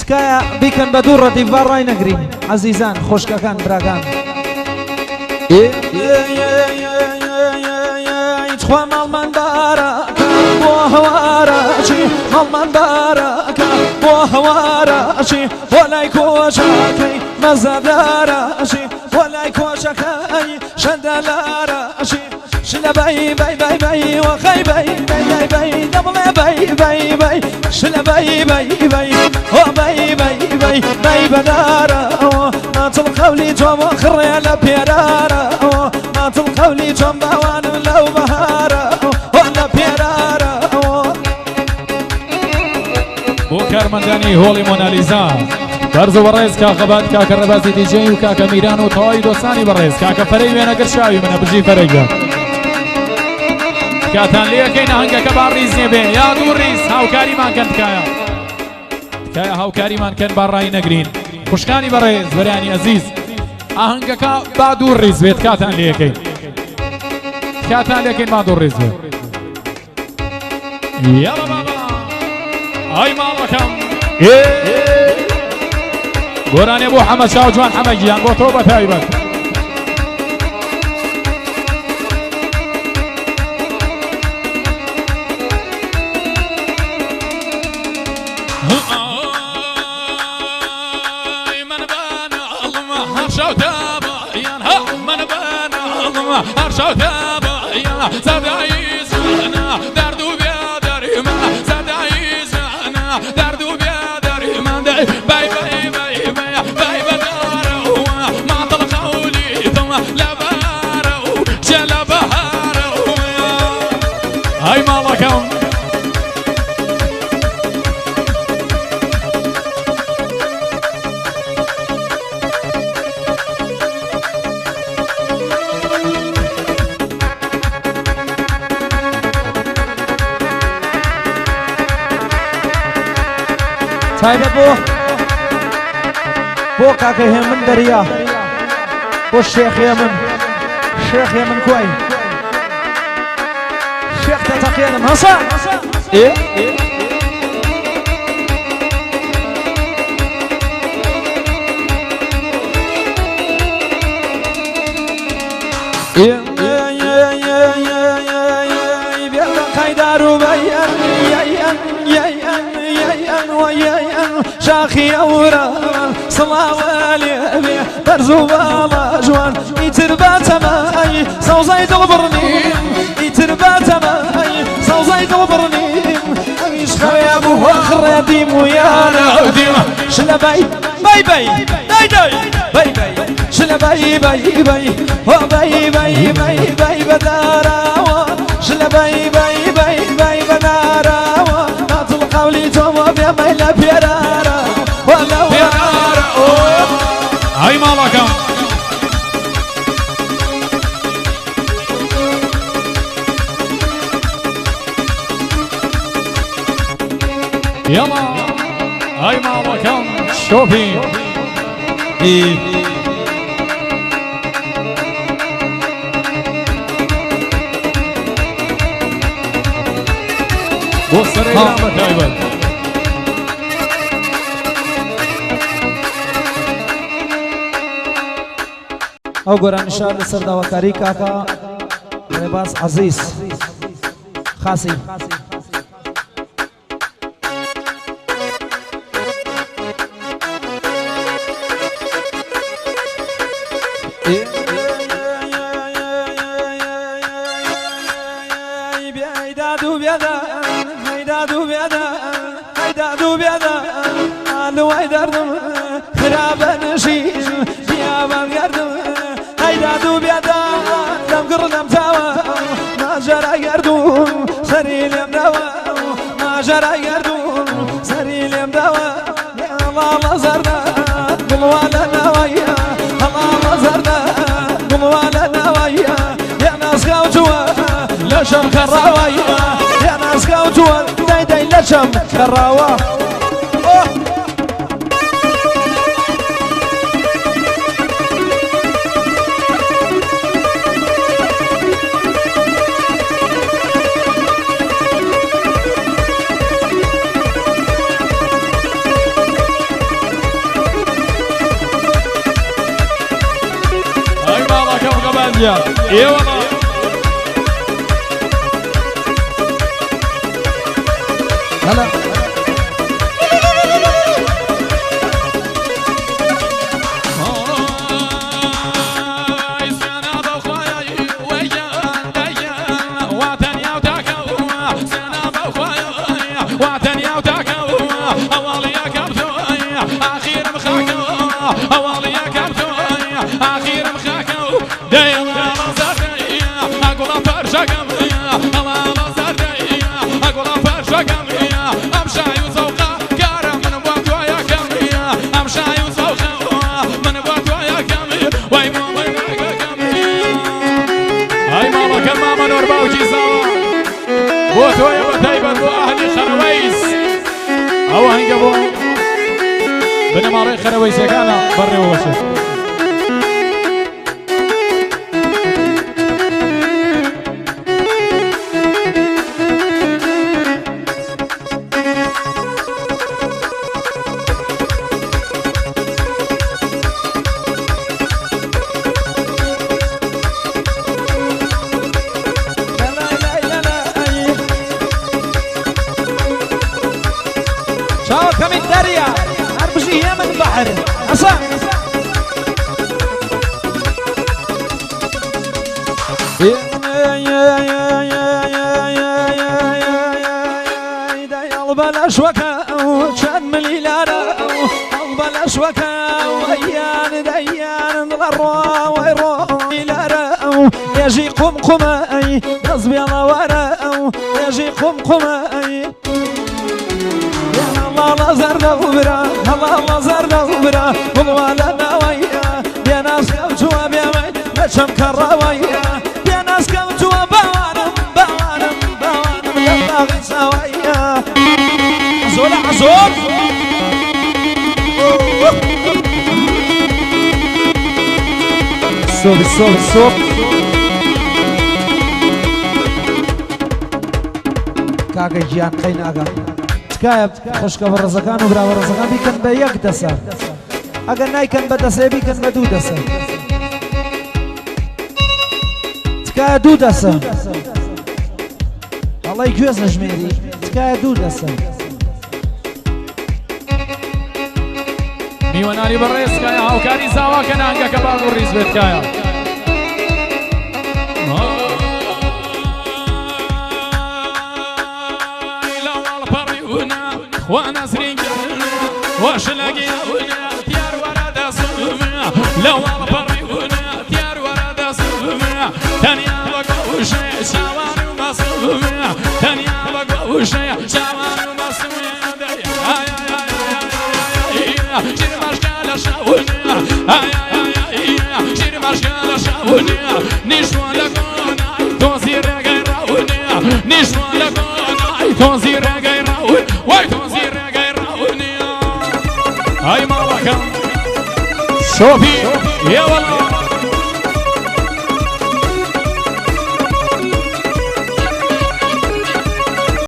تکایە بیکەن بە دوو ڕەدیف با ڕای نەگرین عەزیزان خۆشکەکان براکان. تخوا ماڵمان بارەکە بۆ هەوارەچی ماڵمان بارەکە بۆ هەوارەچی بۆ لای کۆچەکەی مەزەدارەچی بۆ لای کۆچەکەی شەندەلارەچی شلە بەی بەی بەی بەی وەخەی بەی بەی بەی بەی دەبڵێ بەی بەی بەی شلە بەی بەی بەی هۆ بەی بەی بەی بەی بەدارەوە ماتڵ قەولی تۆم خڕێ لە پێرارەوە ماتڵ قەولی تۆم باوانم لەو بەهارە هۆ لە پێرارەوە. بۆ کارمەندانی هۆڵی مۆنالیزا بەرز و بەڕێز کاکە کاکە ڕێبازی دیجەی و کاکە میران و تەواوی دۆستانی بەڕێز کاکە فەرەی وێنەگر شاوی منە بژی فەرەی گیان. تکاتان لێەکەین ئاهەنگەکە با ڕیز نێبێ یا دوو ڕیز هاوکاریمان کەن تکایە تکایە هاوکاریمان کەن با ڕای نەگرین خوشکانی بەڕێز بەرانی ئەزیز ئاهەنگەکە با دوو ڕیز بێت تکاتان لێەکەین تکاتان لێکەین با دوو ڕیز بێت یاڵا بابا ئای ماڵەکەم گۆرانێ بۆ حەمە چاو جوان حەمە گیان بۆ تۆ بە تایبەت. هاي ماڵەکەم. تایبەت بۆ بۆ کاکە هێمن دەریا بۆ شێخ هێمن شێخ هێمن کوای شێخ دەتەقێنم هەسا ئێ شاخی ئەورە سڵاوە لێبێ بەرز و باڵا جوان ئیتر باتەمای سەوزای دڵبڕنیم ئیتر باتەمای سەوزای دڵبڕنیم ئەویش خەیا بوو خڕێ دیم و یانە شلە بای بای بای دای دای بای بای شلە بای بای بای هۆ بای بای بای بای بەدارەوە شلە بای بای بای بای بەدارەوە ماتڵ قەولی تۆمە بێمەی لە پێرارە وەلە پێرارە ئای ماڵەکەم. یاڵا ئای ماڵەکەم شۆپی. بۆ سەرەیان بە تایبەت. ئەو گۆرانیشە لەسەر داواکاری کاکە ڕێباز عەزیز خاسی. لەشەم خەڕاوە یا ناسکاوتووە دای دای لەشەم خەڕاوە. قوربان گیان ئێوەڵا. هەلا. ئای ماڵەکەم مامە نۆر باوکی زاوا بۆ تۆیە بە تایبەت بۆ ئەهلی خەرەوەیس ئەوە هەنگە بۆ بنەماڵەی خەرەوەیسەکانە بەڕێوەچێت. چاوەکەمی دەریا هەر بژی هێمن بەحر ئەسا. بەلەشوەکە چەند ملی لارە ئەو بەلەشوەکە ئەیان دەیان دڵە ڕۆوەی ڕۆ لارە ێژی قوم قومە ئەی دەست بێڵەوەرە ئەو ێژی قوم قومە ئەی هەڵاڵە زەردە برا هەڵاڵە زەردە برا بڵوا لە ناوەیە بێناسکەوتووە بێمەی بەچەم کەڕەوەیە بێناسکەوتووە باوانم باوانم باوانم لە باغی ساوەیە زۆر عزۆر. سۆب سۆب سۆب. کاکە گیان قەیناگە تکایە خوشکە بەڕێزەکان و برا بەڕێزەکان بیکەن بە یەک دەسە، ئەگەر نایکەن بە دەسێ بیکەن بە دوو دەسە، تکایە دوو دەسە، هەڵەی گوێز نەژمێری، تکایە دوو دەسە. میوانانی بەڕێز تکایە هاوکاری زاواکە نانگەکە با دوو ڕیز بێت تکایە. ئای ماڵەکەم سۆفی ئێوەڵا.